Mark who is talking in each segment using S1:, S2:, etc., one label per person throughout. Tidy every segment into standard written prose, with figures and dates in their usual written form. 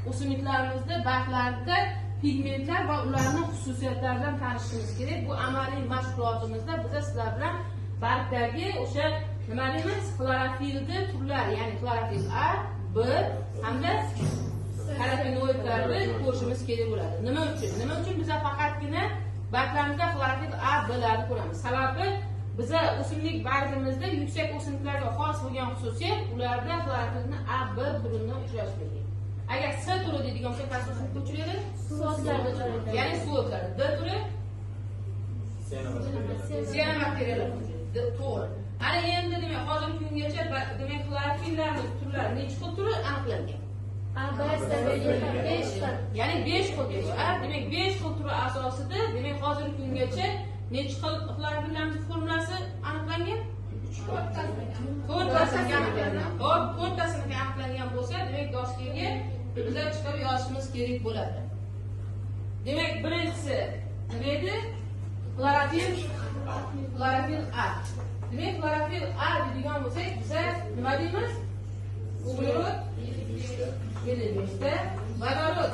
S1: O'simliklarimizda barglarda pigmentlar va ularning xususiyatlari bilan tanishishimiz kerak. Bu amaliy mashg'ulotimizda biz sizlar bilan bargdagi o'sha nima deymiz? Xlorofilni turlari, ya'ni xlorofil A, B hamda karotinoidlarni ko'rishimiz kerak bo'ladi. Nima uchun? Nima uchun biz faqatgina barglarimizda xlorofil A, B larni ko'ramiz? Sababi biza o'simlik bargimizda yuksak o'simliklarga xos bo'lgan xususiyat ularda xlorofilni A, B turini uchrashligi. Agar C turi deydigan bo'lsa, qaysi o'simlikda uchraydi?
S2: Suvo'tlarda uchraydi.
S1: Ya'ni suvo'tlarda. D turi sianobakteriyalar uchraydi. To'g'ri. Ana endi demak hozirgi kungacha demak xlorofillarning turlari necha xil turi aniqlangan?
S2: A, B, C, D, E, 5 xil.
S1: Ya'ni 5 xil turi. Demak 5 xil turi asosida demak hozirgi kungacha necha xil xlorofillarning formulasi aniqlangan? 4tasini aniqlangan. Xo'p, 4tasini aniqlangan bo'lsa, demak doskaga bizlar chiqarib yozishimiz kerak bo'ladi. Demak, birinchisi nima edi? Xlorofil A. Demak, xlorofil A deydigan bo'lsak, biza nima deymiz? Uglerod 55 ta, vodorod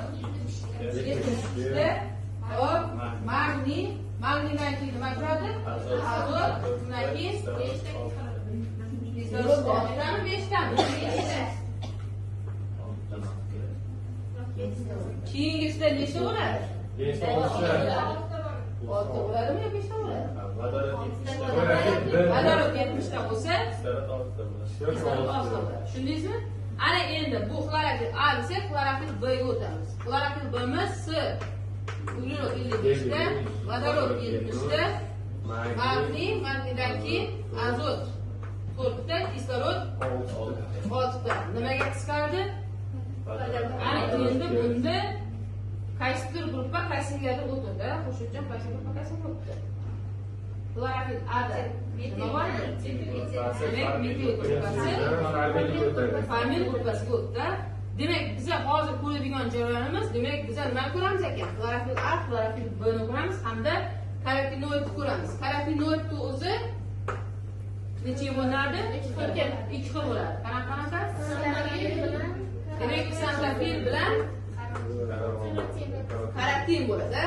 S1: 73 ta, hop, magniy, magniydan keyin nima turadi? Azot, undan keyin kislorod oltitami, beshtami? Keyingisida nechta bo'ladi? 6 bo'ladimi yo 5 ta bo'ladi? Vodorod 70 ta bo'lsa, kislorod 6 ta bo'ladi. Tushundingizmi? Ana endi bu xlorofil A desak, xlorofil B ga o'tamiz. Xlorofil B'miz C uglerod 55 ta, vodorod 70 ta, magniy, magniydan keyin azot 4 ta, kislorod 6 ta. Nimaga qisqardi? Ana endi bunda qaysidir gruppa qaysigadir o'tdi, qo'shimcha qaysi gruppa qaysiga o'tdi? Xlorofil A da nima bor? Demak, metil gruppasi formil gruppasiga o'tdi. Demak, biza hozir ko'radigan jarayonimiz, demak, biza nimani ko'ramiz ekan? Xlorofil A, xlorofil B ni ko'ramiz hamda karotinoidni ko'ramiz. Karotinoidni o'zi necha bo'linadi? 2 xil bo'ladi. Qanaqa? Demak, ksantofil bilan karotin bo'ladi.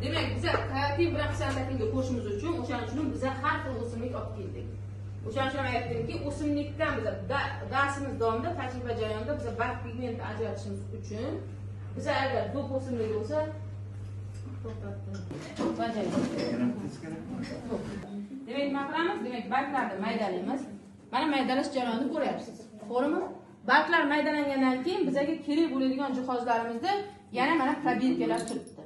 S1: Demak, biza karotin bilan ksantofilni ko'rishimiz uchun o'shaning uchun biza har xil o'simlik olib keldik. O'shaning uchun ham aytdimki, o'simlikdan biza darsimiz davomida tajriba jarayonida biza barg pigmentini ajratishimiz uchun biza agar do'q o'simligi bo'lsa demak nima qilamiz? Demak, barglarni maydalaymiz. Mana maydalash jarayonini ko'ryapsiz. To'g'rimi? Barglar maydalangandan keyin bizga kerak bo'ladigan jihozlarimizda yana mana probirkalar turibdi.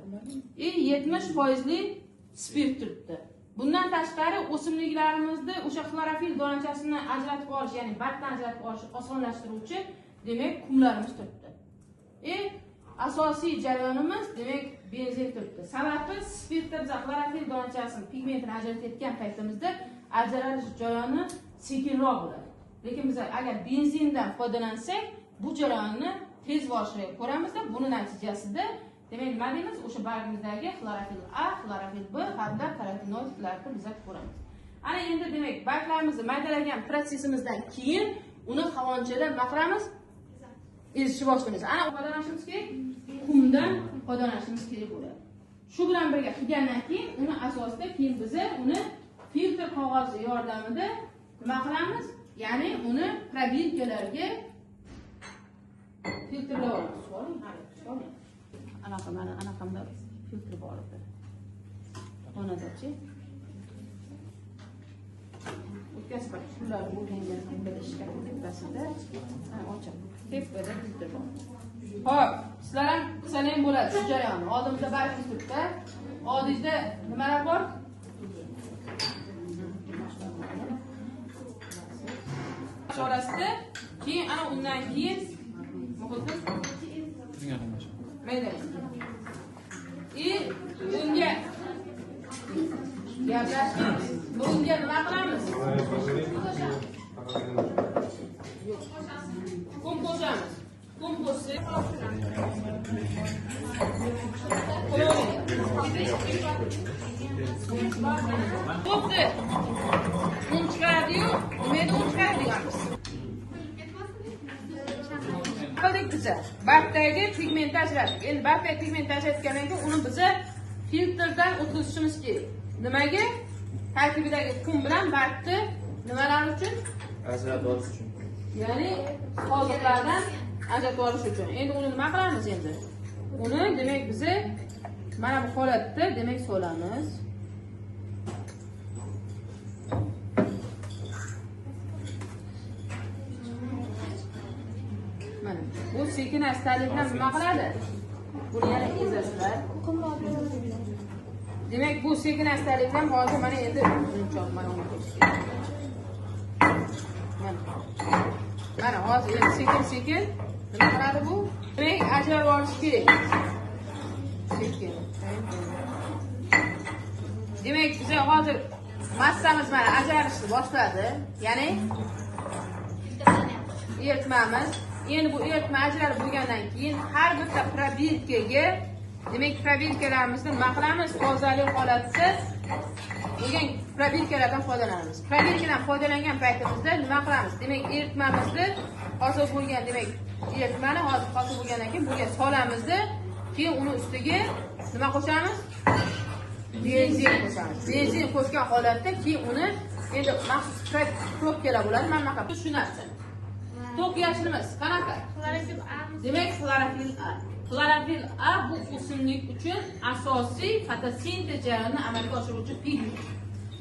S1: 70% spirt turibdi. Bundan tashqari o'simliklarimizni o'sha xlorofil donachasini ajratib olish, ya'ni bargdan ajratib olish osonlashtiruvchi demak qumlarimiz turibdi. Asosiy jarayonimiz demak benzin turibdi. Sababi spirtda biz xlorofil donachasini pigmentini ajratayotgan paytimizda ajralish jarayoni sekinroq bo'ladi. Lekin biz agar benzindan foydalansak, bu jarayonni tez boshlayib ko'ramizda, buni natijasida demak nima deymiz? O'sha bargimizdagi xlorofil A, xlorofil B hamda karotinoidlarni biz ko'ramiz. Ana endi demak barglarimizni maydalagan prosesimizdan keyin uni havonchada nima qilamiz? Ezishni boshlaymiz. Ana foydalanishimiz kerak, qumdan foydalanishimiz kerak bo'ladi. Shu bilan birga qilgandan keyin uni asosida keyin biz uni filtr qog'ozi yordamida nima qilamiz? Ya'ni uni probirkalarga filtrlab olamiz. Soling, hali, soling. Anaqa mana anaqamda filtr bor edi. Xonadachi. O'tgan safar shular bo'lgandan hamda ishga tepasida, ha, ochiq. Tepada filtr bor. Xo'p, sizlar ham qilsangiz ham bo'ladi shu jarayonni. Oldimizda bargimiz turibdi. Oldingizda nimalar bor? Orasida keyin ana undan keyin muhitni maydalaymiz. Bunga gaplashamiz. Bunga nima qilamiz? Qum qo'shamiz. Qum qo'shsak bo'pti. Un chiqaradi-yu, nima edi un chiqaradiganmiz? Qildik biza. Bargdagi Bargdagi pigmentni ajratdik. Endi bargdagi pigmentni ajratgandan keyin uni biza filtrdan o'tkazishimiz kerak. Nimaga? Tarkibidagi qum bilan bargni nimalar uchun?
S3: Ajratib olish uchun.
S1: Ya'ni qoldiqlardan ajratib olish uchun. Endi uni nima qilamiz endi? Uni demak biza mana bu holatda demak solamiz. Mana bu sekin astalik bilan nima qiladi? Buni yana ezasizlar. Demak bu sekin astalik bilan hozir mana endi uzunchoq mana uni qo'shdik. Mana hozir endi sekin-sekin nima qiladi bu? Demak ajrab olish kerak. Sekin. Demak biz hozir massamiz mana ajralishni boshladi. Ya'ni eritmamiz. Endi bu eritma ajralib bo'lgandan keyin har bitta probirkaga, demak probirkalarimizni nima qilamiz? Tozalik holatida bo'lgan probirkalardan foydalanamiz. Probirkadan foydalangan paytimizda nima qilamiz? Demak eritmamizni hosil bo'lgan, demak eritmani hozir hosil bo'lgandan keyin bunga solamizda, keyin uni ustiga nima qo'shamiz? Benzin qo'shamiz. Benzin qo'shgan holatda keyin uni endi maxsus probkalar bo'ladi, mana bunaqa shu narsa. To'q yashilimiz qanaqa? Demak xlorofil A. Xlorofil A bu o'simlik uchun asosiy fotosintez jarayonini amalga oshiruvchi pigment.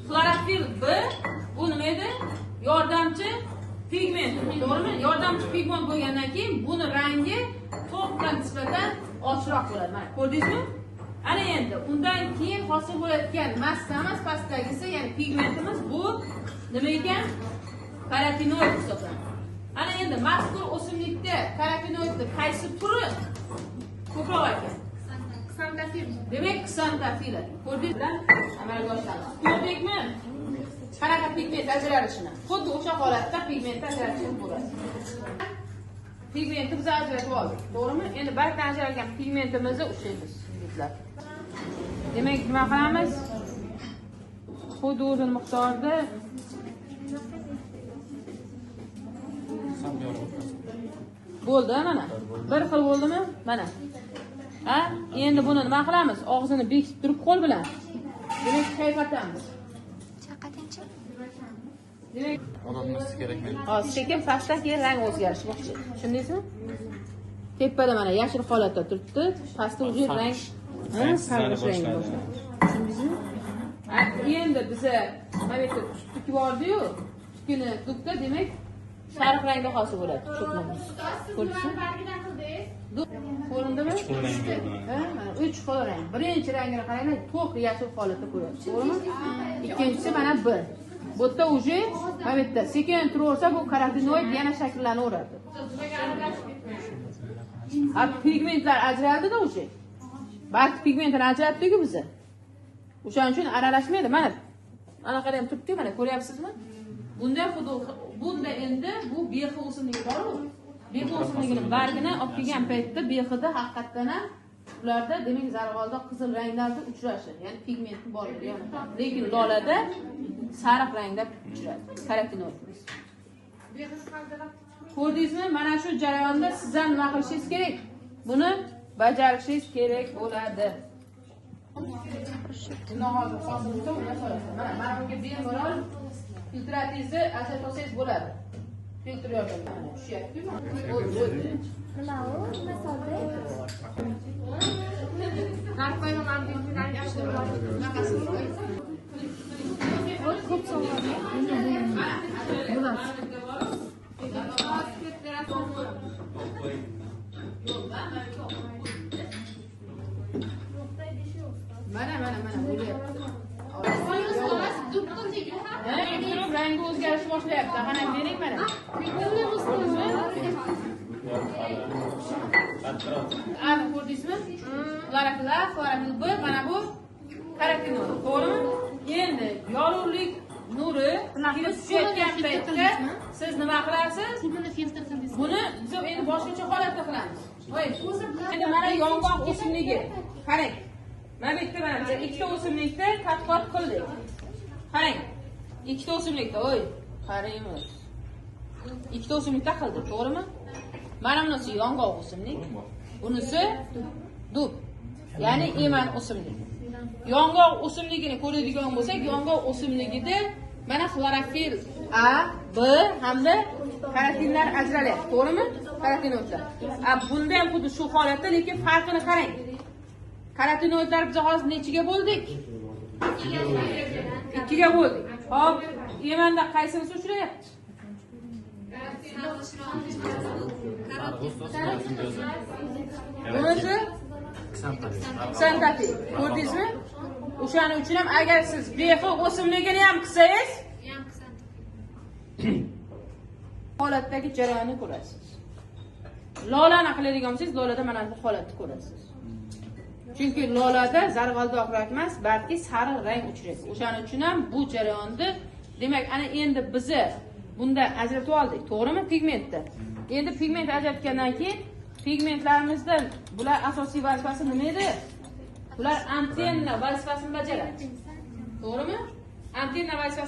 S1: Xlorofil B bu nima edi? Yordamchi pigment, to'g'rimi? Yordamchi pigment bo'lgandan keyin buni rangi to'qqa nisbatan ochiqroq bo'ladi. Mana ko'rdingizmi? Ana endi undan keyin hosil bo'layotgan massamiz pastdagisi, ya'ni pigmentimiz bu nima ekan? Karotinoid hisoblanadi. Ana endi mazkur o'simlikda karotinoidni qaysi turi ko'proq ekan?
S2: Ksantofil.
S1: Demak ksantofil. Ko'rdik bilan amalga oshiramiz. Ko'rdikmi? Qanaqa pigment ajralishini. Xuddi o'sha holatda pigment ajralishi bo'ladi. Pigmentni biz ajratib oldik, to'g'rimi? Endi bargdan ajralgan pigmentimizni ushlaymiz, yigitlar. Demak, nima qilamiz? Xuddi o'zini miqdorida bo'ldi, mana. Bir xil bo'ldimi? Mana. Ha? Endi buni nima qilamiz? Og'zini bekitib turib qo'l bilan. Demak, chayqatamiz.
S4: Chayqatingchi.
S1: Demak,
S3: odamlar kerakmi?
S1: Hozir sekin pastdan keyin rang o'zgarishi boshlaydi. Tushundingizmi? Tepada mana yashil holatda turibdi, pastda уже rang sarg'ish rang boshladi. Tushundingizmi? Endi biza mana bu yerda tutik bordi-yu, tukini dukda demak sariq rangda hosil bo'ladi. Cho'kmamiz. Ko'rdingizmi? Ko'rindimi? Ha, mana 3 xil rang. Birinchi rangini qaranglar, to'q yashil holatda ko'ryapsiz, to'g'rimi? Ikkinchisi mana B. Bu yerda уже mana bu yerda sekin turaversa bu karotinoid yana shakllanaveradi. Ha, pigmentlar ajraldi-da уже. Barg pigmentini ajratdik-ku biz. O'shaning uchun aralashmaydi. Mana ana qarang turibdi, mana ko'ryapsizmi? Bunda xuddi bunda endi bu bexil o'simligi bor-ku. Bexil o'simligini bargini olib kelgan paytda bexida haqiqatdan ham ularda demak zarg'olda qizil ranglarda uchrashi, ya'ni pigmentni borligi. Lekin lolada sariq rangda uchradi. Karotinoidimiz. Ko'rdingizmi? Mana shu jarayonda siz ham nima qilishingiz kerak? Buni bajarishingiz kerak bo'ladi. Buni hozir hosil bo'lsa, uni solasizlar. Mana mana bunga bemalol filtratingizni ajratib olsangiz bo'ladi. Filtr yordamida mana tushyapti-ku. Bo'ldi.
S4: Nima u? Nima soldi? Ko'p soladi. Bo'ladi.
S1: Mana mana mana bo'lyapti. Turib rangi o'zgarishni boshlayapti. Qani bering mana. Ana ko'rdingizmi? Xlorofil A, xlorofil B, mana bu karotinoid, to'g'rimi? Endi yorug'lik nuri kelib tushayotgan paytda siz nima qilasiz?
S2: Buni filtr qildingiz.
S1: Buni biz endi boshqacha holatda qilamiz. Voy, endi mana yong'oq o'simligi. Qarang. Mana bu yerda mana biz ikkita o'simlikda tadqiqot qildik. Qarang. Ikkita o'simlikda, oy, qaraymiz. Ikkita o'simlikda qildik, to'g'rimi? Mana bunisi yong'oq o'simlik. Bunisi dub. Ya'ni eman o'simligi. Yong'oq o'simligini ko'radigan bo'lsak, yong'oq o'simligida mana xlorofil A, B hamda karotinlar ajralyapti, to'g'rimi? Karotinoidlar. A bunda ham xuddi shu holatda, lekin farqini qarang. Karotinoidlar biz hozir nechiga bo'ldik? Ikkiga bo'ldik. Hop, emanda qaysinisi uchrayapti? Bunisi ksantofil. Ko'rdingizmi? O'shaning uchun ham agar siz behi o'simligini ham qilsangiz, holatdagi jarayonni ko'rasiz. Lolani qiladigan bo'lsangiz, lolada mana bu holatni ko'rasiz. Chunki lolada zarg'aldoq rang emas, balki sariq rang uchraydi. O'shaning uchun ham bu jarayonni, demak, ana endi bizni bunda ajratib oldik, to'g'rimi? Pigmentni. Endi pigment ajratgandan keyin pigmentlarimizda bular asosiy vazifasi nima edi? Bular antenna vazifasini bajaradi. To'g'rimi? Antenna vazifasi